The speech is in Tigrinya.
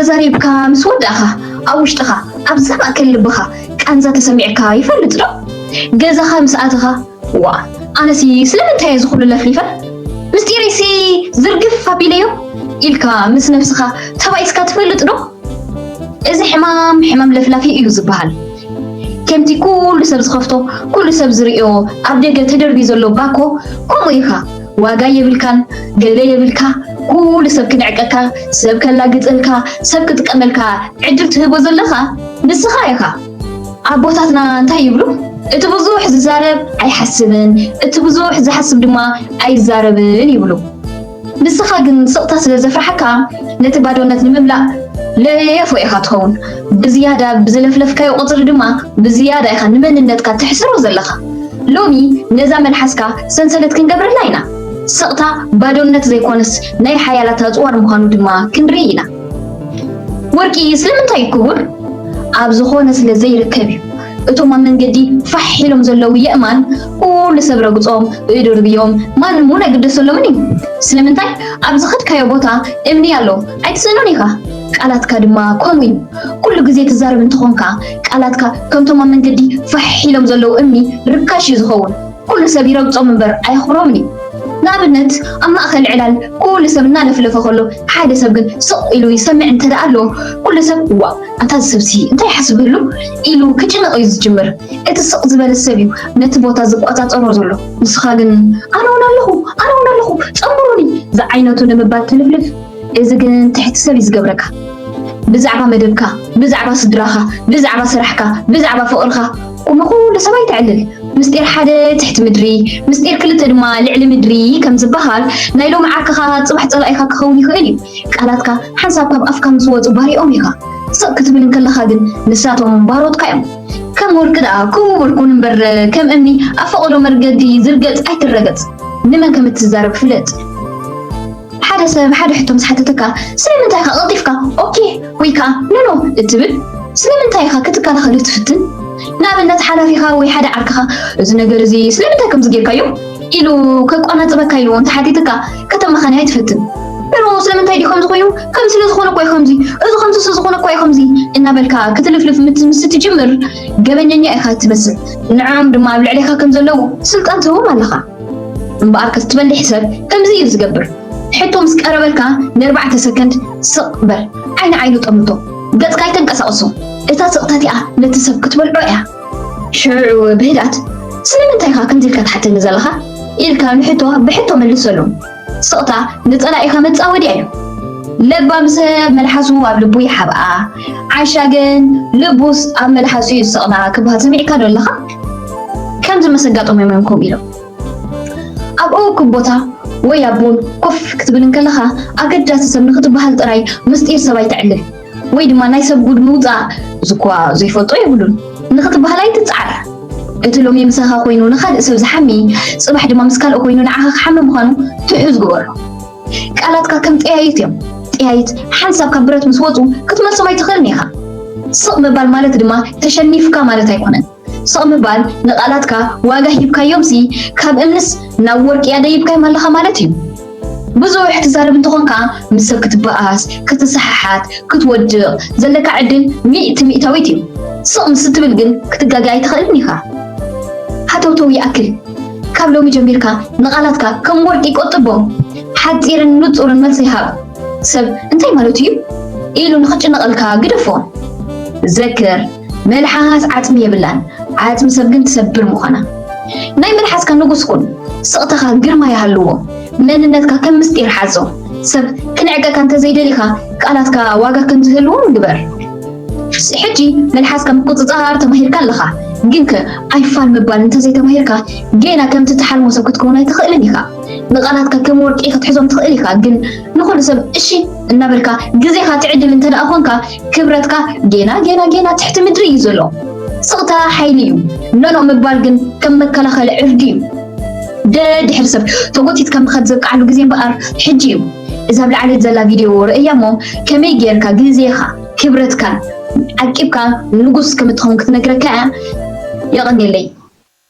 ተዛሪብካ ምስ ወዳእኻ ኣብ ውሽጥኻ ኣብዛ ማእከል ልብኻ ቃንዛ ተሰሚዕካ ይፈልጥ ዶ? ገዛኻ ምስ ኣተኻ ዋ ኣነሲ ስለምንታይ እየ ዝኹሉ ለፍሊፈ? ምስጢረይሲ ዝርግፍ ኣቢለዮ ኢልካ ምስ ነብስኻ ተባኢስካ ትፈልጥ ዶ? እዚ ሕማም ሕማም ለፍላፊ እዩ ዝበሃል። ከምቲ ኩሉ ሰብ ዝኸፍቶ ኩሉ ሰብ ዝርእዮ ኣብ ደገ ተደርብዩ ዘሎ ባኮ ከምኡ ኢኻ። ዋጋ የብልካን፣ ገለ የብልካ፣ ኩሉ ሰብ ክንዕቀካ፣ ሰብ ከላግጸልካ፣ ሰብ ክጥቀመልካ ዕድል ትህቦ ዘለኻ ንስኻ ኢኻ። ኣቦታትና እንታይ ይብሉ? እቲ ብዙሕ ዝዛረብ ኣይሓስብን፣ እቲ ብዙሕ ዝሓስብ ድማ ኣይዛረብን ይብሉ። ንስኻ ግን ስቕታ ስለ ዘፍርሓካ ነቲ ባዶነት ንምምላእ ለየፎ ኢኻ ትኸውን። ብዝያዳ ብዝለፍለፍካዮ ቁጽሪ ድማ ብዝያዳ ኢኻ ንመንነትካ ተሕስሮ ዘለኻ። ሎሚ ነዛ መልሓስካ ሰንሰለት ክንገብረላ ኢና። ስቕታ ባዶነት ዘይኮነስ ናይ ሓያላት ኣጽዋር ምዃኑ ድማ ክንርኢ ኢና። ወርቂ ስለምንታይ እዩ ክቡር? ኣብ ዝኾነ ስለ ዘይርከብ እዩ። እቶም ኣብ መንገዲ ፋሕ ኢሎም ዘለዉ የእማን ኩሉ ሰብ ረግጾም፣ እድርብዮም፣ ማንም እውን ኣይግደሰሎምን እዩ። ስለምንታይ? ኣብ ዝኸድካዮ ቦታ እምኒ ኣሎ፣ ኣይትስእኖን ኢኻ። ቃላትካ ድማ ከምኡ እዩ። ኩሉ ግዜ ትዛረብ እንተኾንካ ቃላትካ ከምቶም ኣብ መንገዲ ፋሕ ኢሎም ዘለዉ እምኒ ርካሽ እዩ ዝኸውን። ኩሉ ሰብ ይረግጾም እምበር ኣየኽብሮምን እዩ። ንኣብነት ኣብ ማእኸል ዕላል ኩሉ ሰብ እናለፍለፈ ከሎ ሓደ ሰብ ግን ስቕ ኢሉ ይሰምዕ እንተ ደኣ ኣሎ ኩሉ ሰብ ዋ ኣንታ እዚ ሰብሲ እንታይ ይሓስብ ህሉ ኢሉ ክጭነቕ እዩ ዝጅምር። እቲ ስቕ ዝበለ ሰብ እዩ ነቲ ቦታ ዝቆጻጸሮ ዘሎ። ንስኻ ግን ኣነ እውን ኣለኹ ኣነ እውን ኣለኹ ጸምሩኒ ዝዓይነቱ ንምባል ትልፍልፍ። እዚ ግን ትሕቲ ሰብ እዩ ዝገብረካ። ብዛዕባ መደብካ፣ ብዛዕባ ስድራኻ፣ ብዛዕባ ስራሕካ፣ ብዛዕባ ፍቕርኻ ቅድሚ ኩሉ ሰብ ኣይተዕልል። ምስጢር ሓደ ትሕቲ ምድሪ፣ ምስጢር ክልተ ድማ ልዕሊ ምድሪ ከም ዝበሃል ናይ ሎሚ ዓርክኻ ጽባሕ ጸላኢኻ ክኸውን ይኽእል እዩ። ቃላትካ ሓንሳብ ካብ ኣፍካ ምስ ወጹ ባሪኦም ኢኻ። ስቕ ክትብል እንከለኻ ግን ንሳቶም ባሮትካ እዮም። ከም ወርቂ ደኣ ክቡር ኩን እምበር ከም እምኒ ኣብ ፈቐዶ መርገዲ ዝርገጽ ኣይትረገጽ። ንመን ከም እትዛረብ ፍለጥ። ሓደ ሰብ ሓደ ሕቶ ምስ ሓተተካ ስለምንታይ ኢኻ ቀልጢፍካ ኦኬ ወይ ከኣ ኖኖ እትብል? ስለምንታይ ኢኻ ክትከላኸሎ ትፍትን? ንኣብነት ሓላፊኻ ወይ ሓደ ዓርክኻ እዚ ነገር እዚ ስለምንታይ ከምዚ ጌርካዮ ኢሉ ከቋናጽበካ ኢሉ እንተሓቲትካ ከተማኻኒ ኣይትፈትን። ኖኖ ስለምንታይ ድዩ ከምዚ ኮይኑ? ከም ስለ ዝኾነ እኮ እዩ ከምዚ፣ እዚ ከምዚ ስለ ዝኾነ እኮ እዩ ከምዚ እናበልካ ክትልፍልፍ ምስ ትጅምር ገበነኛ ኢኻ ትመስል። ንዕኦም ድማ ኣብ ልዕሌኻ ከም ዘለዉ ስልጣን ትህቦም ኣለኻ። እምበኣርከስ ትበልሕ ሰብ ከምዚ እዩ ዝገብር። ሕቶ ምስ ቀረበልካ ንኣርባዕተ ሰከንድ ስቕ በል። ዓይኒ ዓይኑ ጠምቶ። ገጽካ ኣይተንቀሳቕሶ። እታ ስቕታ እቲኣ ነቲ ሰብ ክትበልዖ እያ። ሽዑ ብህድኣት ስለምንታይ ኢኻ ከምዚ ኢልካ ትሓተኒ ዘለኻ? ኢልካ ንሕቶ ብሕቶ መልሰሉ። ስቕታ ንጸላኢኻ መጻወድያ እዩ። ለባም ሰብ መልሓሱ ኣብ ልቡ ይሓብኣ፣ ዓሻ ግን ልቡስ ኣብ መልሓሱ እዩ ዝስቕና ክበሃል ሰሚዕካ ዶ ኣለኻ? ከምዚ ምስ ኣጋጠሞም እዮም ከምኡ ኢሎም። ኣብ እኩብ ቦታ ወይ ኣብ ቡን ኮፍ ክትብል እንከለኻ ኣገዳሲ ሰብ ንኽትበሃል ጥራይ ምስጢር ሰብ ኣይተዕልል ወይ ድማ ናይ ሰብ ጉድ ምውጻእ እዚ እኳ ዘይፈልጦ የብሉን ንኽትበሃል ኣይትጽዓር። እቲ ሎሚ ምሳኻ ኮይኑ ንኻልእ ሰብ ዝሓሚ ጽባሕ ድማ ምስ ካልእ ኮይኑ ንዓኻ ክሓሚ ምዃኑ ትሑዝ ግበሮ። ቃላትካ ከም ጠያይት እዮም። ጠያይት ሓንሳብ ካብ ብረት ምስ ወጹ ክትመልሶም ኣይትኽእልን ኢኻ። ስቕ ምባል ማለት ድማ ተሸኒፍካ ማለት ኣይኮነን። ስቕ ምባል ንቓላትካ ዋጋ ሂብካዮምሲ ካብ እምንስ ናብ ወርቂ እያ ደይብካዮም ኣለኻ ማለት እዩ። ብዙሕ ትዛረብ እንተኾንካ ምስ ሰብ ክትበኣስ፣ ክትሰሓሓት፣ ክትወድቕ ዘለካ ዕድል ሚእቲ ሚእታዊት እዩ። ስቕ ምስ እትብል ግን ክትጋገ ኣይትኽእልን ኢኻ። ሃተውተው ይኣክል። ካብ ሎሚ ጀሚርካ ንቓላትካ ከም ወርቂ ቆጥቦም። ሓጺርን ንጹርን መልሲ ሃብ። ሰብ እንታይ ማለቱ እዩ ኢሉ ንኽጭነቐልካ ግደፎ። ዘክር፣ መልሓስ ዓጽሚ የብላን፣ ዓጽሚ ሰብ ግን ትሰብር ምዃና። ናይ መልሓስካ ንጉስ ኩን፣ ስቕታኻ ግርማ ይሃልዎ፣ መንነትካ ከም ምስጢር ሓዞ። ሰብ ክንዕቀካ እንተዘይደሊኻ ቃላትካ ዋጋ ከም ዝህልዎም ግበር። ሕጂ መልሓስካ ምቁጽጻር ተማሂርካ ኣለኻ፣ ግንከ ኣይፋል ምባል እንተዘይተማሂርካ ጌና ከምቲ ትሓልሞ ሰብ ክትከውን ኣይትኽእልን ኢኻ። ንቓላትካ ከም ወርቂ ክትሕዞም ትኽእል ኢኻ፣ ግን ንኹሉ ሰብ እሺ እናበልካ ግዜኻ ትዕድል እንተ ደኣ ኾንካ ክብረትካ ጌና ጌና ጌና ትሕቲ ምድሪ እዩ ዘሎ። ስቕታ ሓይሊ እዩ፣ ኖኖ ምባል ግን ከም መከላኸሊ ዕርዲ እዩ። ደድሕሪ ሰብ ተጎቲትካ ምኻድ ዘብቅዓሉ ግዜ እምበኣር ሕጂ እዩ። እዛ ኣብ ላዕሊ ዘላ ቪድዮ ርእያ እሞ ከመይ ጌርካ ግዜኻ ክብረትካን ዓቂብካ ንጉስ ከም እትኸውን ክትነግረካ እያ። የቐንየለይ።